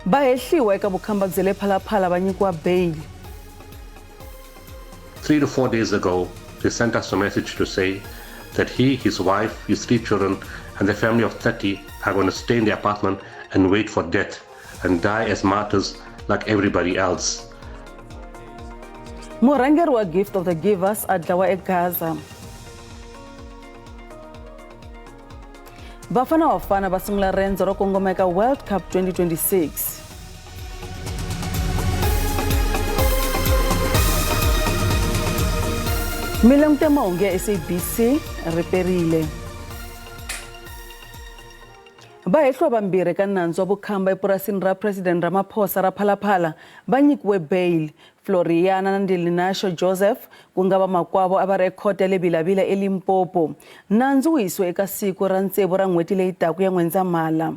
Va hehliwa eka vukhamba bya le Phalaphala va nyikiwa beyili. 3 to 4 days ago, they sent us a message to say that he, his wife, his 3 children, and the family of 30 are going to stay in the apartment and wait for death and die as martyrs like everybody else. Murhangeri wa Gift of the Givers a dlawa eGaza. Bafana Bafana va sungula rendzo ro kongoma eka World Cup 2026. Mi langute mahungu ya SABC ri perile. Va hehliwa vambirhi eka nandzu wa vukhamba epurasini ra President Ramaphosa ra Phalaphala va nyikiwe bail. Floriana na Ndilinasho Joseph ku nga vamakwavo a va ri ekhoto ya le Bila-Bila eLimpopo. Nandzu wu yisiwe eka siku ra tsevu ra n'hweti leyi taka ya N'wendzamhala.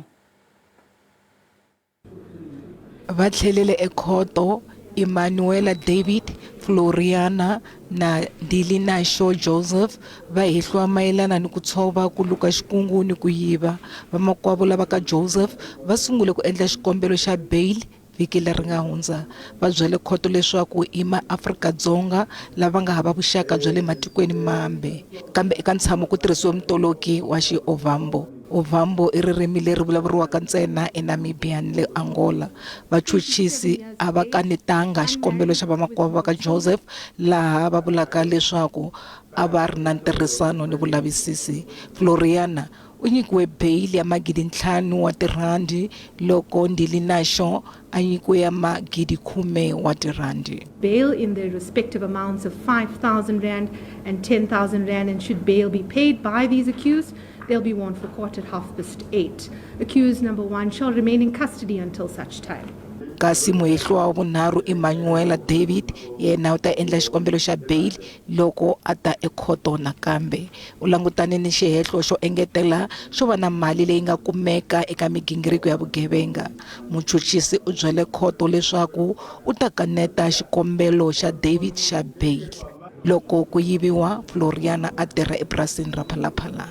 Va tlhelele ekhoto Emanuela David, Floriana na Ndilinasho Joseph va hehliwa mayelana ni ku tshova, ku luka xikungu ni ku yiva. Vamakwavo lava ka Joseph va sungule ku endla xikombelo xa bail vhiki leri nga hundza. Va byele khoto leswaku i maAfrika-Dzonga lava nga hava vuxaka bya le matikweni mambe. Kambe eka ntshamo ku tirhisiwe mutoloki wa Xiovambo. Ovambo i ririmi leri vulavuriwaka ntsena eNamibia ni le Angola. Vachuchisi a va kanetanga xikombelo xa vamakwavo va ka Joseph laha va vulaka leswaku a va ri na ntirhisano ni vulavisisi. Floriana U nyikiwe beyili ya magidi-ntlhanu wa tirhandi loko Ndilinasho a nyikiwe ya magidi-khume wa tirhandi. Bail in their respective amounts of 5,000 rand and 10,000 rand, and should bail be paid by these accused, they'll be warned for court at 8:30. Accused number 1 shall remain in custody until such time. Kasi muhehliwa wa vunharhu Emmanuela David yena u ta endla xikombelo xa beyili loko a ta ekhoto nakambe. U langutane ni xihehlo xo engetela xo va na mali leyi nga kumeka eka migingiriko ya vugevenga. Muchuchisi u byele khoto leswaku u ta kaneta xikombelo xa David xa beyili. Loko ku yiviwa, Floriana a tirha epurasini ra Phalaphala.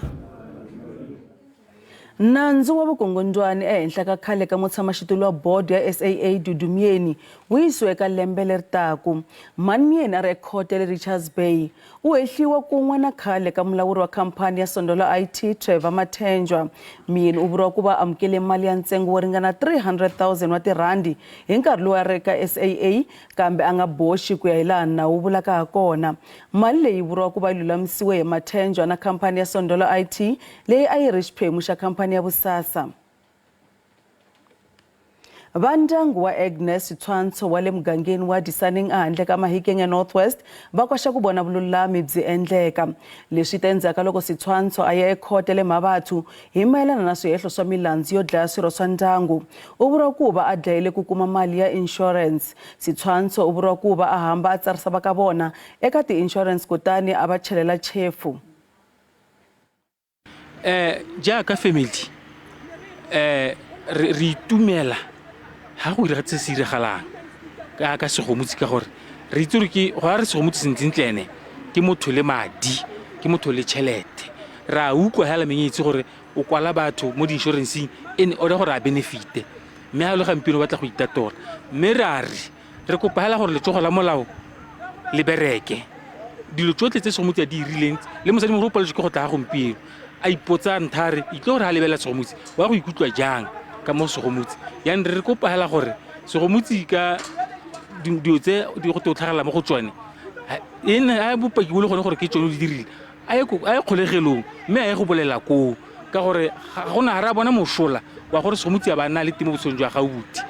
Nandzu wa vukungundzwani ehenhla ka khale ka mutshamaxitulu wa bodo ya SAA Dudu Myeni wu yisiwe eka lembe leri taku. Mhani Myeni a ri ekhoto ya le Richards Bay. U hehliwa kun'we na khale ka mulawuri wa khamphani ya Sondolo IT Trevor Mathenjwa. Myeni u vuriwa ku va amukele mali ya ntsengo wo ringana 300,000 wa tirhandi hi nkarhi lowu a ri eka SAA kambe a nga boxi ku ya hilaha nawu wu vulaka hakona. Mali leyi yi vuriwa ku va yi lulamisiwe hi Mathenjwa na khamphani ya Sondolo IT leyi a yi ri xiphemu xa khamphani ya Vusasa. Va ndyangu wa Agnes Tshwantsho wa le mugangeni wa Disaneng ehandle ka Mahikeng eNorth West va koxa ku vona vululami byi endleka. Leswi ta endzhaku ka loko Sitshwantsho a ya ekhoto ya le Mhavathu hi mayelana na swihehlo swa milandzu yo dlaya swirho swa ndyangu. U vuriwa ku va a dlayile ku kuma mali ya insurance. Sitshwantsho u vuriwa ku va a hamba a tsarisa va ka vona eka ti-insurance kutani a va chelela chefu. Jaaka family re itumela ga go dira se se diragalang ka segomotsi ka gore re itse gore ke go a re segomotsi sentlentle ene ke motho le madi ke motho le tšhelete re a utlwa hela mengwe itse gore o kwala batho mo di-insurance-eng in order gore a benefit-e mme ga le gampieno o batla go itatola mme re a re Re kopa hela gore letsogo la molao le bereke. Dilo tsotlhe tse Segomotsi a di irileng le mosadimogolo o paletswe ke go tla ga gompieno a ipotsa ntha a re itlo gore a lebelela Segomotsi wa go ikutlwa jang ka mo Segomotsi. Jaanong re kopa hela gore Segomotsi ka dilo tse di go te o tlhagelela mo go tsone e nne a bopaki bo le gone gore ke tsone o di dirile a ye kgolegelong mme a ye go bolela koo ka gore ga gona ga re a bona mosola wa gore Segomotsi a ba nna le teng mo botshelong jwa gauti.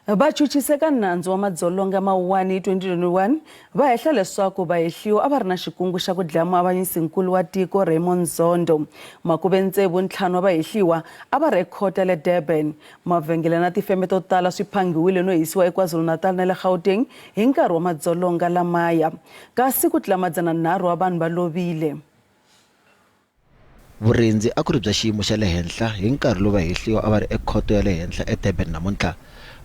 Vachuchisi eka nandzu wa madzolonga ya Mawuwani hi 2021 va hehla leswaku vahehliwa a va ri na xikungu xa ku dlaya muavanyisinkulu wa tiko Raymond Zondo. Makume tsevu ntlhanu wa vahehliwa a va ri ekhoto ya le Durban. Mavhengele na tifeme to tala swi phanghiwile no hisiwa eKwaZulu-Natal na le Gauteng hi nkarhi wa madzolonga lamaya. Kasi ku tlula madzana-nharhu wa vanhu va lovile. Vurindzi a ku ri bya xiyimo xa le henhla hi nkarhi lowu vahehliwa a va ri ekhoto ya le henhla eDurban namuntlha,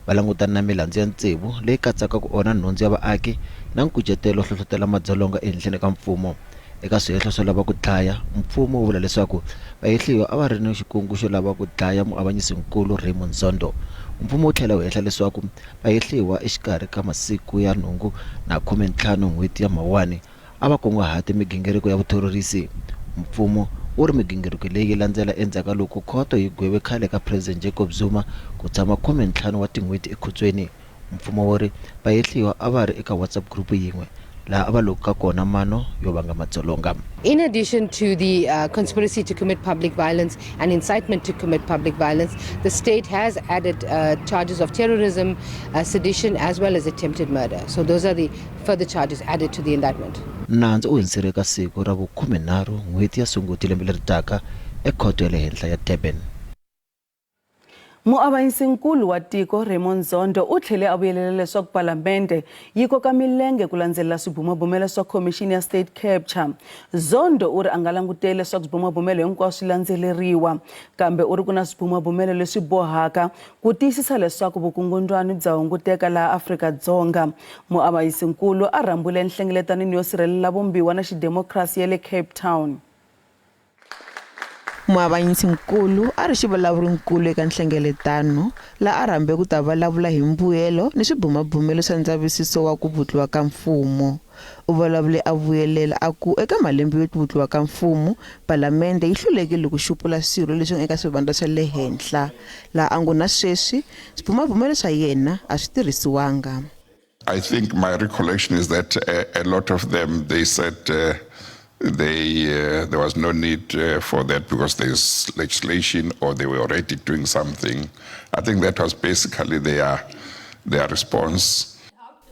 va langutana na milandzu ya tsevu leyi katsaka ku onha nhundzu ya vaaki na nkucetelo wo hlohlotela madzolonga ehenhleni ka mfumo. Eka swihehlo swo lava ku dlaya, mfumo wu vula leswaku vahehliwa a va ri ni xikungu xo lava ku dlaya muavanyisinkulu Raymond Zondo. Mfumo wu tlhela wu hehla leswaku vahehliwa exikarhi ka masiku ya nhungu na 15 n'hweti ya Mawuwani a va kunguhate migingiriko ya vutherorisi. Mfumo wu ri migingiriko leyi yi landzela endzhaku ka loko khoto yi gweve khale ka President Jacob Zuma ku tshama 15 wa tin'hweti ekhotsweni. Mfumo wu ri vahehliwa a va ri eka WhatsApp group yin'we laha a va luka kona mano yo vanga madzolonga. In addition to the conspiracy to commit public violence and incitement to commit public violence, the state has added charges of terrorism, sedition, as well as attempted murder. So those are the further charges added to the indictment. Nandzu u hundziseriwe eka siku ra vu-13 n'hweti ya Sunguti lembe leri taka ekhoto ya le henhla ya Durban. Muavanyisinkulu wa tiko Raymond Zondo u tlhele a vuyelela leswaku palamende yi koka milenge ku landzelela swibumabumelo swa khomixini ya State Capture. Zondo u ri a nga languteli leswaku swibumabumelo hinkwaswo swi landzeleriwa, kambe u ri ku na swibumabumelo leswi bohaka ku tiyisisa leswaku vukungundwani bya hunguteka laha Afrika-Dzonga. Muavanyisinkulu a rhambule enhlengeletanweni yo sirhelela vumbiwa na xidemokirasi ya le Cape Town. Muavanyisinkulu a ri xivulavurinkulu eka nhlengeletano, laha a rhambe ku ta vulavula hi mbuyelo ni swibumabumelo swa ndzavisiso wa ku vutliwa ka mfumo. U vulavule a vuyelela a ku eka malembe yo vutliwa ka mfumo, palamende yi hlulekile ku xupula swirho leswi nga eka swivandla swa le henhla, laha a ngo na sweswi swibumabumelo swa yena a swi tirhisiwanga. I think my recollection is that a lot of them, they said there was no need for that because there's legislation or they were already doing something. I think that was basically their response.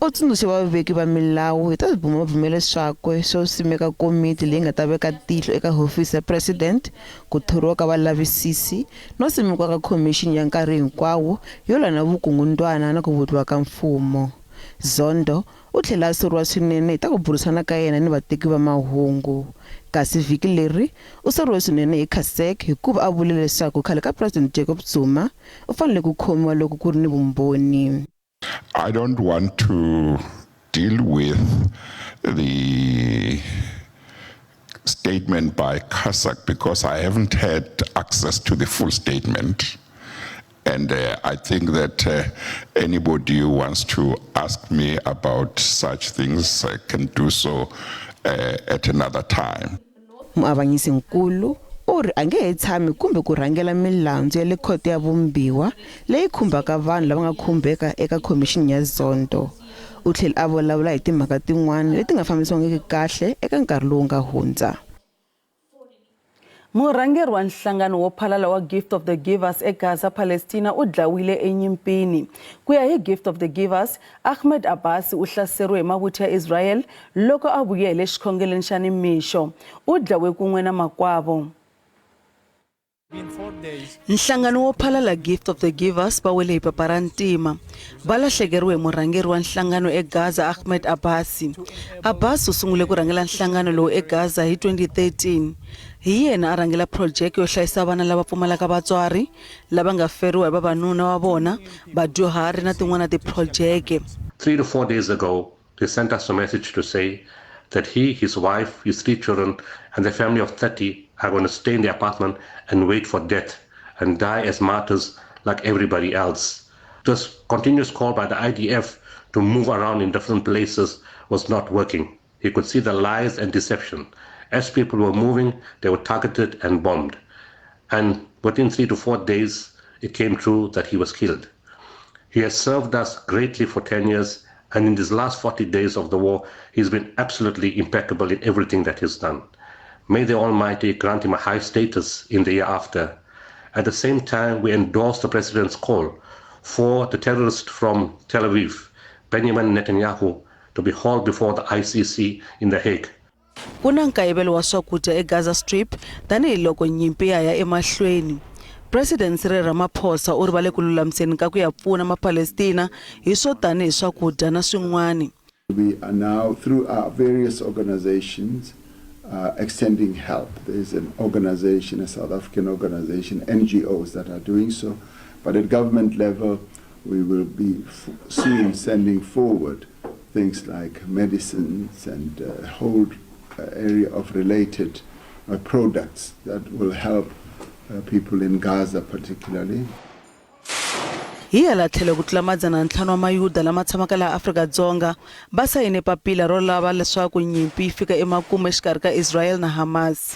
U tsundzuxe vaveki va milawu hi ta swibumabumelo swakwe swo simeka komiti leyi nga ta veka tihlo eka hofisi ya president, ku thoriwa ka valavisisi no simekiwa ka khomixini ya nkarhi hinkwawo yo lwa na vukungundwana na ku vutliwa ka mfumo. Zondo u tlhela a soriwa swinene hi ta ku burisana ka yena ni vateki va mahungu. Kasi vhiki leri u soriwe swinene hi CASEC hikuva a vule leswaku khale ka President Jacob Zuma u fanele ku khomiwa loko ku ri ni vumbhoni. I don't want to deal with the statement by CASAC because I haven't had access to the full statement. And I think that anybody who wants to ask me about such things can do so at another time. Muavanyisinkulu u ri a nge he tshami kumbe ku rhangela milandzu ya le khoto ya vumbiwa leyi khumbaka vanhu lava nga khumbeka eka khomixini ya Zondo. U tlhele a vulavula hi timhaka tin'wana leti nga fambisiwangiki kahle eka nkarhi lowu nga hundza. Murhangeri wa nhlangano wo phalala wa Gift of the Givers eGaza, Palestina u dlawiwile enyimpini. Ku ya hi Gift of the Givers, Ahmed Abbas u hlaseriwe hi mavuthu ya Israel loko a vuye hi le xikhongelweni xa nimixo. U dlawe kun'we na makwavo. Nhlangano wo phalala Gift of the Givers va wele hi papa ra ntima. Va lahlekeriwe hi murhangeri wa nhlangano eGaza Ahmed Abbasi. Abbas u sungule ku rhangela nhlangano lowu eGaza hi 2013. Hi yena a rhangela phurojeke yo hlayisa vana lava pfumalaka vatswari, lava nga feriwa hi vavanuna va vona, vadyuhari na tin'wana tiphurojeke. 3 to 4 days ago, they sent us a message to say that he, his wife, his three children, and the family of 30 are going to stay in the apartment and wait for death and die as martyrs like everybody else. This continuous call by the IDF to move around in different places was not working. He could see the lies and deception. As people were moving, they were targeted and bombed. And within 3 to 4 days, it came true that he was killed. He has served us greatly for 10 years, and in these last 40 days of the war, he's been absolutely impeccable in everything that he's done. May the Almighty grant him a high status in the year after. At the same time, we endorse the President's call for the terrorist from Tel Aviv, Benjamin Netanyahu, to be hauled before the ICC in The Hague. Ku na nkayivelo wa swakudya eGaza Strip tanihiloko nyimpi ya ya emahlweni. President Cyril Ramaphosa u ri va le ku lulamiseni ka ku ya pfuna Mapalestina hi swo tanihi swakudya na swin'wana. We are now, through our various organizations, extending help. There's an organization, a South African organization, NGOs that are doing so. But at government level, we will be soon sending forward things like medicines and a whole area of related products that will help people in Gaza particularly. Hi hala tlhelo ku tlula 500 wa mayuda lama tshamaka laha Afrika-Dzonga va sayine papila ro lava leswaku nyimpi yi fika emakumu exikarhi ka Israel na Hamas.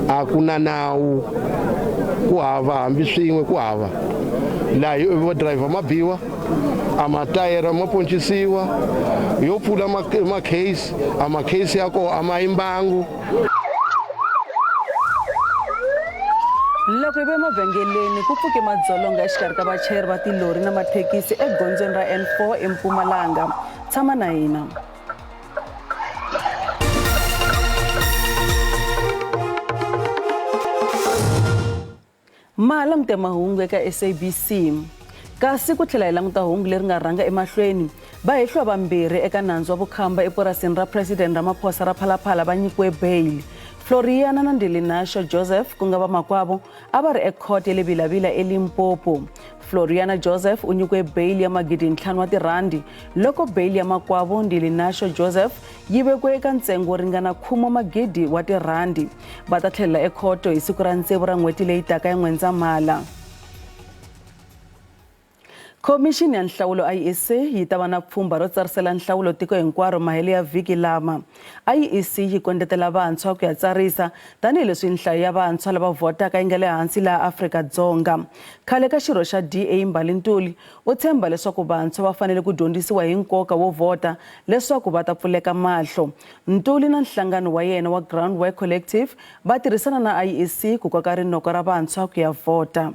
A ku na nawu, ku hava hambi swin'we, ku hava laha vo driver ma biwa, a matayere ma poncisiwa, yo pfula ma-case, a ma-case ya koho a ma yi mbangu. Loko hi ve emavhengeleni ku pfuke madzolonga exikarhi ka vachayeri va tilori na mathekisi egondzweni ra N4 eMpumalanga. Tshama na hina. Ma langute mahungu eka SABC. Kasi ku tlhela hi languta hungu leri nga rhanga emahlweni, va hehliwa vambirhi eka nandzu wa vukhamba epurasini ra President Ramaphosa ra Phalaphala va nyikiwe bail. Floriana na Ndilinasho Joseph ku nga vamakwavo a va ri ekhoto ya le Vilavila eLimpopo. Floriana Joseph u nyikiwe bail ya 5,000 wa tirhandi loko bail ya makwavo Ndilinasho Joseph yi vekiwe eka ntsengo wo ringana khume magidi wa tirhandi. Va ta tlhelela ekhoto hi siku ra 6 ra n'hweti leyi taka ya N'wendzamhala. Khomixini ya nhlawulo IEC yi ta va na pfhumba ro tsarisela nhlawulo tiko hinkwaro mahelo ya vhiki lama. IEC yi kondletela vantshwa ku ya tsarisa tanihileswi nhlayo ya vantshwa lava vhotaka yi nga le hansi laha Afrika-Dzonga. Khale ka xirho xa DA Mbali Ntuli u tshemba leswaku vantshwa va fanele ku dyondzisiwa hi nkoka wo vhota leswaku va ta pfuleka mahlo. Ntuli na nhlangano wa yena wa Groundwork Collective va tirhisana na IEC ku koka rinoko ra vantshwa ku ya vhota.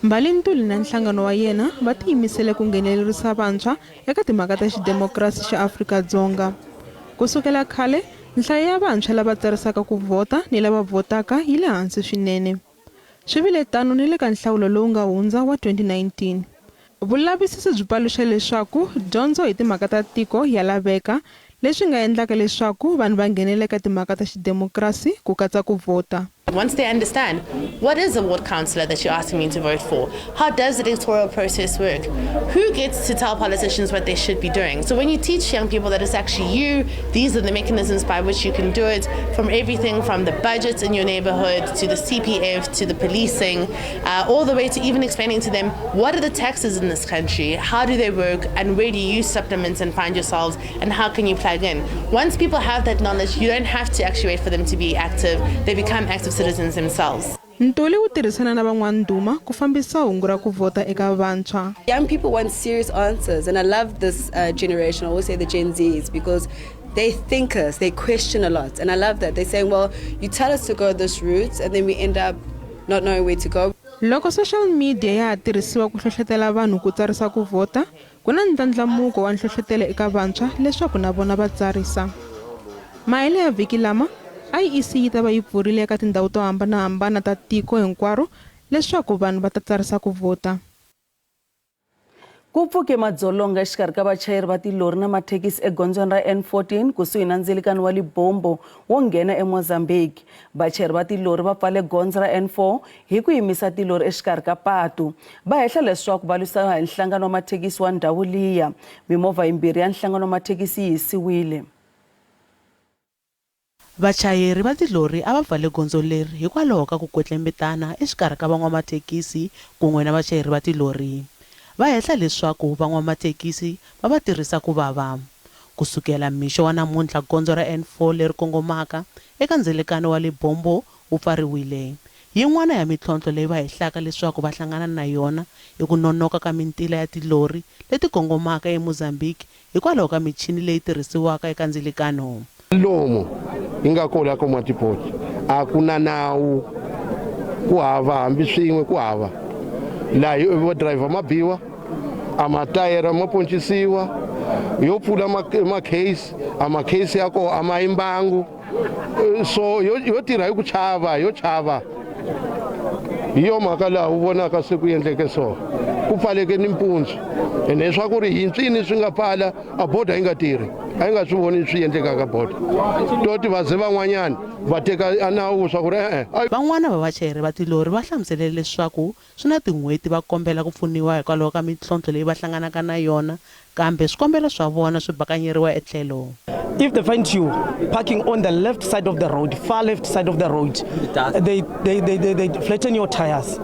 Mbali Ntuli na nhlangano wa yena va tiyimisele ku nghenelerisa vantshwa eka timhaka ta xidemokirasi xa Afrika-Dzonga. Ku sukela khale, nhlayo ya vantshwa lava tsarisaka ku vhota ni lava vhotaka yi le hansi swinene. Swi vile tano ni le ka nhlawulo lowu nga hundza wa 2019. Vulavisisi byi paluxa leswaku dyondzo hi timhaka ta tiko ya laveka, leswi nga endlaka leswaku vanhu va nghenela eka timhaka ta xidemokirasi ku katsa ku vhota. Once they understand, what is a ward councillor that you're asking me to vote for? How does the electoral process work? Who gets to tell politicians what they should be doing? So when you teach young people that it's actually you, these are the mechanisms by which you can do it, from everything from the budgets in your neighborhood to the CPF to the policing, all the way to even explaining to them what are the taxes in this country, how do they work, and where do you supplement and find yourselves, and how can you plug in? Once people have that knowledge, you don't have to actually wait for them to be active. They become active citizens themselves. Ntuli u tirhisana na van'wandhuma ku fambisa hungu ra ku vhota eka vantshwa. Young people want serious answers, and I love this generation. I always say the Gen Zs, because they thinkers, they question a lot, and I love that. They're saying, well, you tell us to go this route, and then we end up not knowing where to go. Loko social media ya ha tirhisiwa ku hlohlotela vanhu ku tsarisa ku vhota, ku na ndlandlamuko wa nhlohlotelo eka vantshwa leswaku na vona va tsarisa. Mahelo ya vhiki lama, IEC yi ta va yi pfurile eka tindhawu to hambanahambana ta tiko hinkwaro leswaku vanhu va ta tsarisa ku vhota. Ku pfuke madzolonga exikarhi ka vachayeri va tilori na mathekisi egondzweni ra N14 kusuhi na ndzilikano wa Libombo wo nghena eMozambique. Vachayeri va tilori va pfale gondzo ra N4 hi ku yimisa tilori exikarhi ka patu. Va hehla leswaku va lwisana hi nhlangano wa mathekisi wa ndhawu liya. Mimovha yimbirhi ya nhlangano wa mathekisi yi hisiwile. Vachayeri va tilori a va pfale gondzo leri hikwalaho ka ku kwetlembetana exikarhi ka van'wamathekisi kun'we na vachayeri va tilori. Va hehla leswaku van'wamathekisi va va tirhisa ku vava. Ku sukela mixo wa namuntlha gondzo ra N4 leri kongomaka eka ndzilekano wa Libombo wu pfariwile. Yin'wana ya mintlhontlho leyi va hehlaka leswaku va hlangana na yona i ku nonoka ka mintila ya tilori leti kongomaka eMozambique hikwalaho ka michini leyi tirhisiwaka eka ndzilikano. Lomu yi nga kona ka N'watipoti a ku na nawu, ku hava hambi swin'we, ku hava laha vo driver ma biwa, a matayere ma poncisiwa, yo pfula ma-case, a ma-case ya koho a ma yi mbangu. So yo tirha hi ku chava, yo chava. Hi yo mhaka laha u vonaka se ku endleke so. Ku pfaleke nimpundzu ene swa ku ri hi ncini swi nga pfala a border yi nga tirhi a yi nga swi voni swi endlekaka border toti va ze van'wanyana va teka a nawu swa ku ri e-e. Van'wana va vachayeri va tilori va hlamusele leswaku swi na tin'hweti va kombela ku pfuniwa hikwalaho ka mintlhontlho leyi va hlanganaka na yona kambe swikombelo swa vona swi bakanyeriwa etlhelo. If they find you parking on the left side of the road, far left side of the road, they flatten your tires.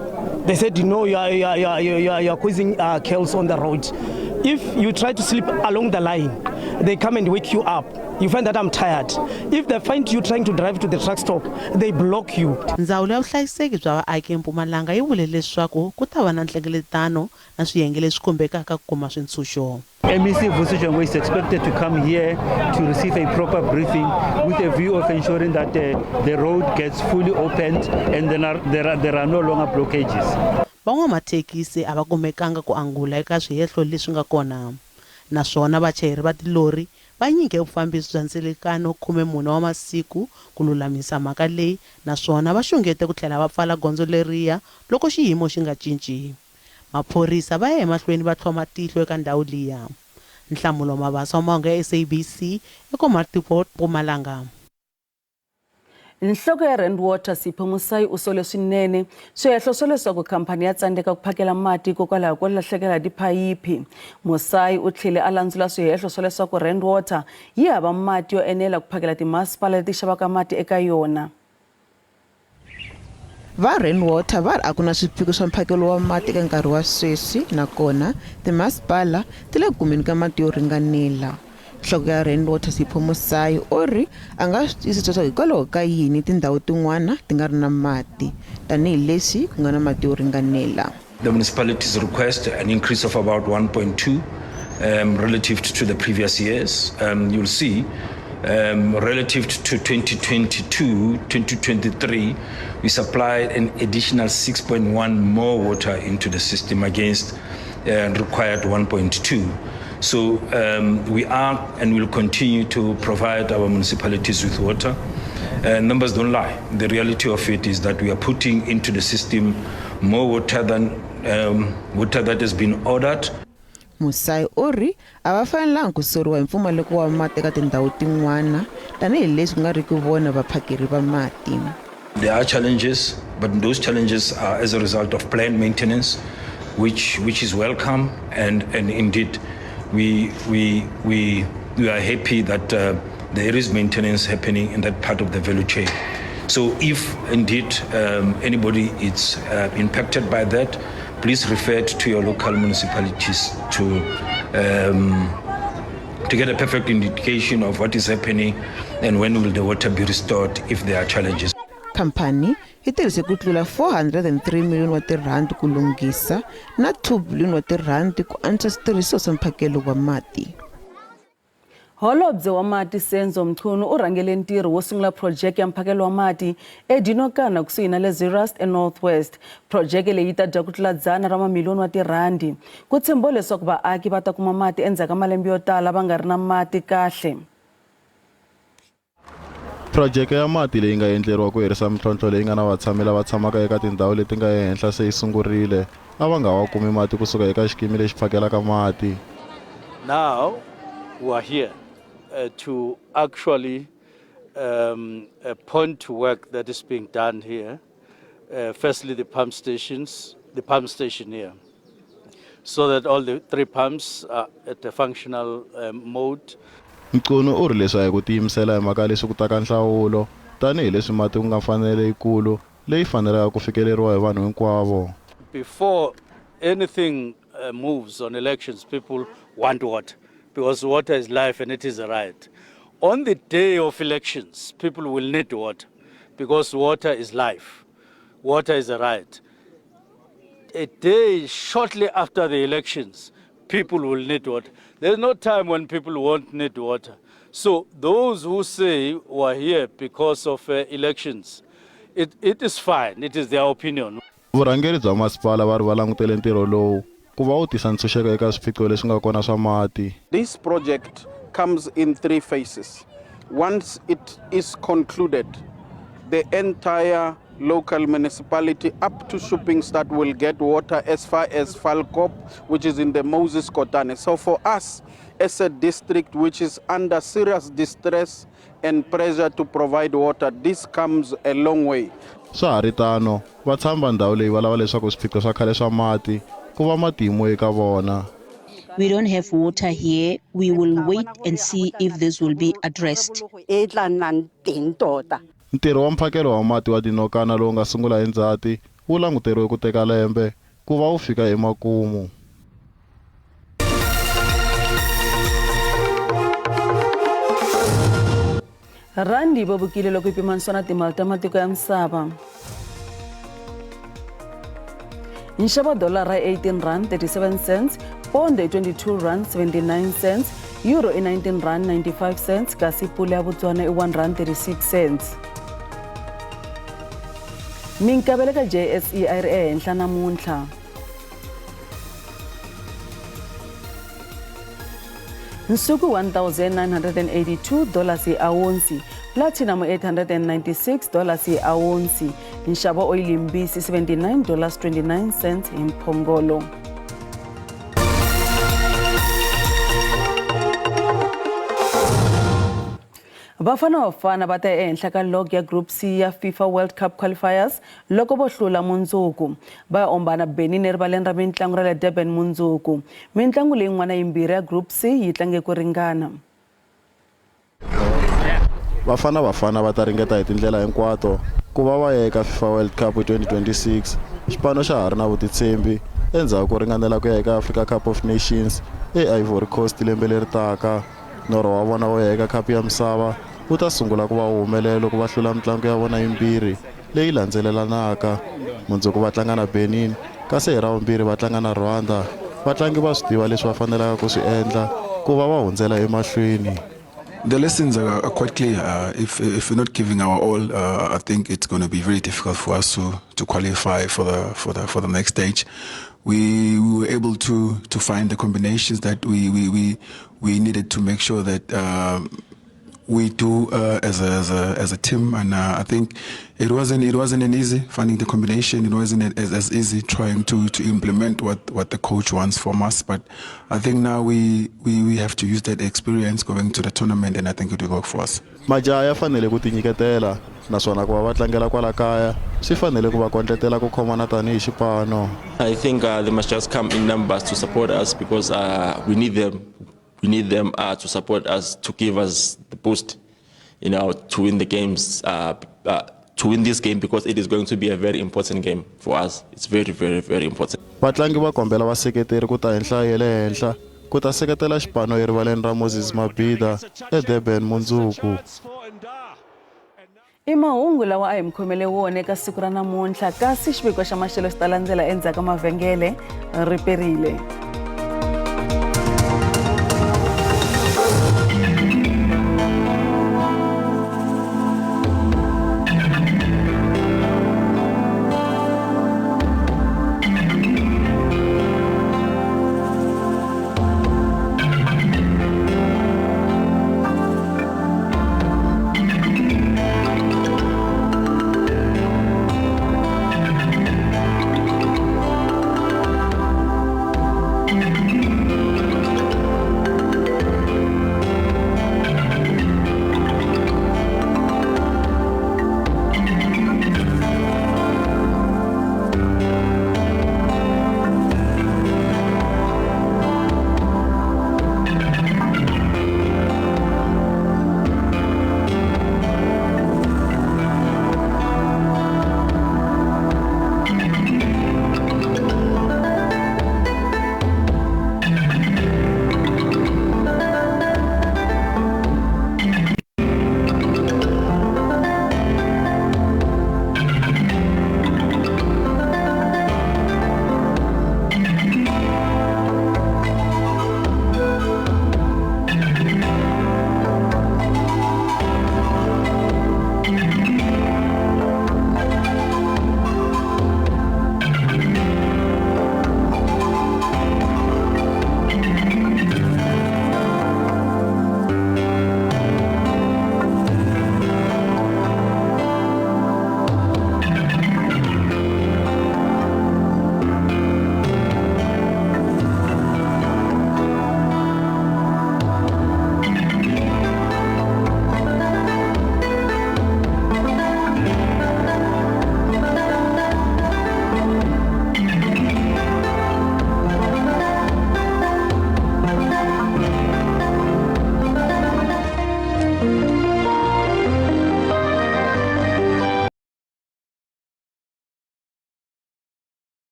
They said, you know, you are causing chaos on the road. If you try to sleep along the line, they come and wake you up. You find that I'm tired. If they find you trying to drive to the truck stop, they block you. Ndzawulo ya vuhlayiseki bya vaaki eMpumalanga yi vule leswaku ku ta va na nhlengeletano na swiyenge leswi khumbekaka ku kuma swintshuxo. MEC Vusi Jongwe is expected to come here to receive a proper briefing with a view of ensuring that the road gets fully opened and then there are no longer blockages. Van'wamathekisi a va kumekanga ku angula eka swihehlo leswi nga kona, naswona vachayeri va tilori va nyike vufambisi bya ndzilekano 14 wa masiku ku lulamisa mhaka leyi, naswona va xungete ku tlhela va pfala gondzo leriya loko xiyimo xi nga cinci. Maphorisa va ya emahlweni va tlhoma tihlo eka ndhawu liya. Nhlamulo Mabasa wa mahungu ya SABC eKomatipoort, Mpumalanga. Nhloko ya Rand Water Sipho Mosai u sole swinene swihehlo swa leswaku khampani ya tsandzeka ku phakela mati hikokwalaho ko lahlekela hi tiphayiphi. Mosai u tlhele a landzula swihehlo swa leswaku Rand Water yi hava mati yo enela ku phakela timasipala leti xavaka mati eka yona. Va Rand Water va ri a ku na swiphiqo swa mphakelo wa mati eka nkarhi wa sweswi, nakona timasipala ti le ku kumeni ka mati yo ringanela. Nhloko ya Rand Water Sipho Mosai u ri a nga swi twisisi leswaku hikwalaho ka yini tindhawu tin'wana ti nga ri na mati tanihileswi ku nga na mati yo ringanela. The municipalities request an increase of about 1.2 relative to the previous years. You'll see relative to 2022, 2023, we supplied an additional 6.1 more water into the system against required 1.2. So we are and will continue to provide our municipalities with water. Numbers don't lie. The reality of it is that we are putting into the system more water than water that has been ordered. Mosai u ri a va fanelanga ku soriwa hi mpfumaleko wa mati eka tindhawu tin'wana tanihileswi ku nga riki vona vaphakeri va mati. There are challenges, but those challenges are as a result of planned maintenance, which is welcome, and indeed we are happy that there is maintenance happening in that part of the value chain. So if indeed anybody is impacted by that, please refer to your local municipalities to get a perfect indication of what is happening and when will the water be restored if there are challenges. Khampani yi tirhise ku tlula 403 miliyoni wa tirhandi ku lunghisa na 2 biliyoni wa tirhandi ku antswisa switirhisiwa swa mphakelo wa mati. Holobye wa mati Senzo Mchunu u rhangele ntirho wo sungula phurojeke ya mphakelo wa mati eDinokana kusuhi na le Zeerust eNorth West. Phurojeke leyi yi ta dya ku tlula 100 ra mamiliyoni wa tirhandi. Ku tshembiwa leswaku vaaki va ta kuma mati endzhaku ka malembe yo tala va nga ri na mati kahle. Phurojeke ya mati leyi nga endleriwa ku herisa mintlhontlho leyi nga na vatshami lava tshamaka eka tindhawu leti nga ehenhla se yi sungurile. A va nga wa kumi mati kusuka eka xikimi lexi phakelaka mati. Now we are here to actually point to work that is being done here. Firstly, the pump stations, the pump station here, so that all the three pumps are at a functional mode. Mchunu u ri leswi a hi ku tiyimisela hi mhaka leswi ku taka nhlawulo, tanihileswi mati ku nga mfanelo leyikulu leyi fanelaka ku fikeleriwa hi vanhu hinkwavo. Before anything moves on elections, people want water because water is life and it is a right. On the day of elections, people will need water because water is life. Water is a right. A day shortly after the elections, people will need water. There's no time when people won't need water. So those who say we're here because of elections, it is fine. It is their opinion. Vurhangeri bya masipala va ri va langutele ntirho lowu ku va wu tisa ntshunxeko eka swiphiqo leswi nga kona swa mati. This project comes in three phases. Once it is concluded, the entire local municipality up to Shupingstad will get water as far as Vaalkop, which is in the Moses Kotane. So for us as a district which is under serious distress and pressure to provide water, this comes a long way. Swa ha ri tano, vatshami va ndhawu leyi va lava leswaku swiphiqo swa khale swa mati ku va matimu eka vona. We don't have water here. We will wait and see if this will be addressed. E tla nnang teng tota. Ntirho wa mphakelo wa mati wa Dinokana lowu nga sungula hi Ndzhati wu languteriwe ku teka lembe ku va wu fika emakumu. Rhandi yi vevukile loko yi pimanisiwa na timali ta matiko ya misava. Nxavo wa dolara i 18 rand 37 cents, pondo i 22 rand 79 cents, euro i 19 rand 95 cents kasi pula ya Botswana i 1 rand 36 cents. Minkavelo ka JSE a yi ri ehenhla namuntlha. Nsuku 1982 dollars hi awunsi, platinum 896 dollars hi awunsi, nxavo oyili mbisi 79 dollars 29 cents hi mphongolo. Bafana Bafana va ta ya ehenhla ka log ya Group C ya FIFA World Cup qualifiers loko vo hlula mundzuku. Va ya ombana Benin erivaleni ra mintlangu ra le Durban mundzuku. Mintlangu leyin'wana yimbirhi ya Group C yi tlange ku ringana. Bafana Bafana va ta ringeta hi tindlela hinkwato ku va va ya eka FIFA World Cup 2026. Xipano xa ha ri na vutitshembi endzhaku ko ringanela ku ya eka Africa Cup of Nations eIvory Coast lembe leri taka. Norho wa vona wo ya eka Khapu ya Misava wu ta sungula ku va wu humelela loko va hlula mitlangu ya vona yimbirhi leyi landzelelanaka. Mundzuku va tlanga na Benin kasi hi Ravumbirhi va tlanga na Rwanda. Vatlangi va swi tiva leswi va fanelaka ku swi endla ku va va hundzela emahlweni. The lessons are quite clear. If if we're not giving our all, I think it's going to be very difficult for us to to qualify for the for the for the next stage. We, we were able to to find the combinations that we we we, we needed to make sure that we do as a, as a as a team and I think it wasn't it wasn't an easy finding the combination it wasn't as, as easy trying to to implement what what the coach wants from us but I think now we we we have to use that experience going to the tournament and I think it will work for us Majaha ya fanele ku tinyiketela naswona ku va va tlangela kwala kaya swi fanele ku va kondletela ku khomana tanihi xipano. I think they must just come in numbers to support us because we need them. We need them to support us, to give us the boost, to win the games, to win this game because it is going to be a very important game for us. It's very, very, very important. Vatlangi va kombela vaseketeri ku ta hi nhlayo ya le henhla ku ta seketela xipano erivaleni ra Moses Mabhida eDurban mundzuku. I mahungu lawa a hi mi khomele wona eka siku ra namuntlha kasi xiviko xa maxelo xi ta landzela endzhaku ka mavhengele ri perile.